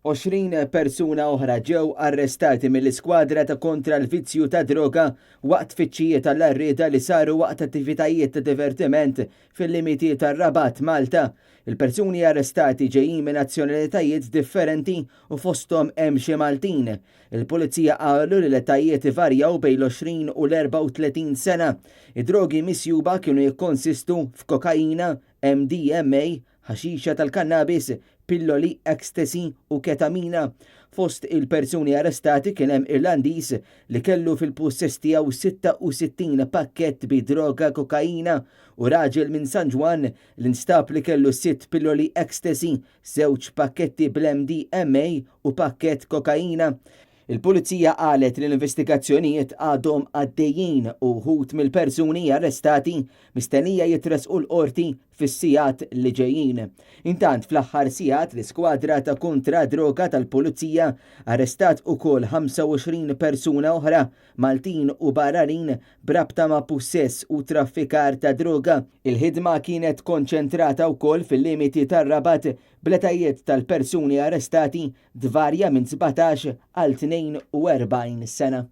20 persuna oħra ġew arrestati mill-Iskwadra ta' Kontra l-Vizzju tad-Droga waqt tfittxijiet għall-għarrieda li saru waqt attivitajiet ta' divertiment fil-limiti tar-Rabat, Malta. Il-persuni arrestati ġejjin minn nazzjonalitajiet differenti u fosthom hemm xi Maltin. Il-Pulizija qalu li l-etajiet ivarjaw bejn l-20 u l-34 sena. Id-drogi misjuba kienu jikkonsistu f'kokaina, MDMA, ħaxixa tal-kannabis, pilloli, ecstasy u ketamina. Fost il-persuni arrestati kien hemm Irlandiż li kellu fil-pussess tiegħu 66 pakkett bi droga kokaina u raġel minn San Ġwann li nstab li kellu sitt pilloli ecstasy, żewġ pakketti bl-MDMA u pakkett kokaina. Il-Pulizija qalet li l-investigazzjonijiet għadhom għaddejjin u wħud mill-persuni arrestati mistennija jitressqu l-Qorti fis-sigħat li ġejjin. Intant fl-aħħar sigħat l-iskwadra ta' kontra droga tal-Pulizija arrestat ukoll 25 persuna oħra, Maltin u barranin, b'rabta ma' pussess u traffikar ta' droga. Il-ħidma kienet konċentrata wkoll fil-limiti tar-Rabat bl-etajiet tal-persuni arrestati tvarja minn 17 għal 42 sena.